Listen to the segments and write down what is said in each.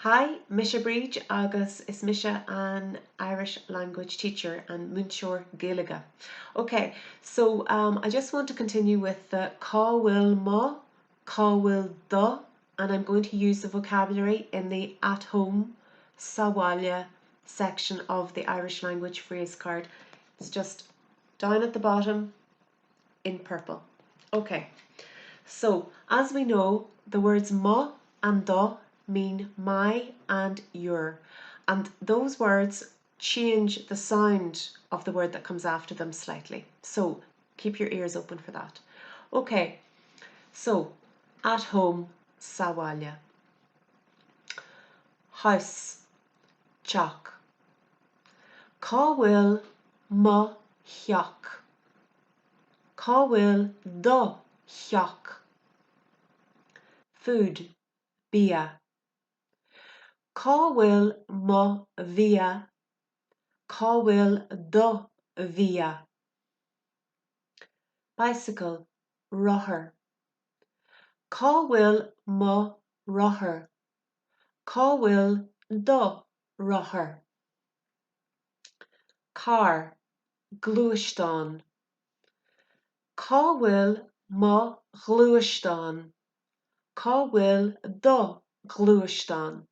Hi, mise Bríd agus is mise an Irish language teacher, an múinteoir Gaeilge. Ok, so um, I just want to continue with the cá bhfuil mo, cá bhfuil do, and I'm going to use the vocabulary in the at home, sa bhaile section of the Irish language phrase card. It's just down at the bottom in purple. Okay, so as we know, the words mo and do mean my and your, and those words change the sound of the word that comes after them slightly. So keep your ears open for that. Okay, so at home, sa bhaile. House, teach. Cá bhfuil mo theach? Cá bhfuil do theach? Food, bia. Cá bhfuil mo bhia? Cá bhfuil do bhia? Bicycle, rothar. Cá bhfuil mo rothar? Cá bhfuil do rothar? Car, gluaisteán. Cá bhfuil mo ghluaisteán? Cá bhfuil do ghluaisteán?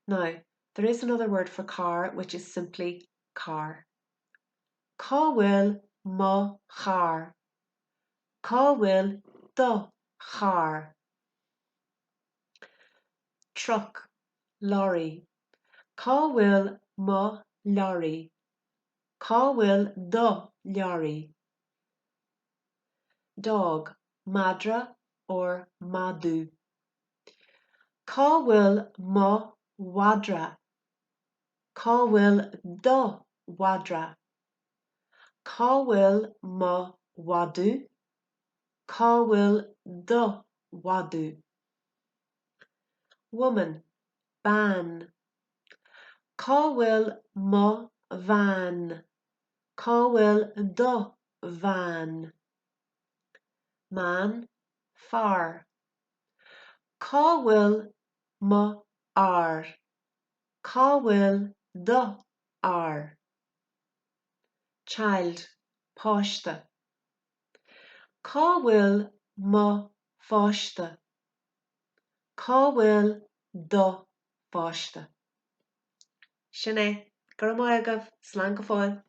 Now, there is another word for car which is simply car. Cá bhfuil mo charr? Cá bhfuil do charr? Truck, lorry. Cá bhfuil mo leoraí? Cá bhfuil do leoraí? Dog, madra or madadh. Cá bhfuil mo mhadra? Cá bhfuil do mhadra? Cá bhfuil mo mhadadh? Cá bhfuil do mhadadh? Woman, bean. Cá bhfuil mo bhean? Cá bhfuil do bhean? Man, fear. Cá bhfuil mo fhear? Cá bhfuil do fhear? Child, páiste. Cá bhfuil mo pháiste? Cá bhfuil do pháiste? Sin é. Go raibh maith agaibh. Slán go fóill.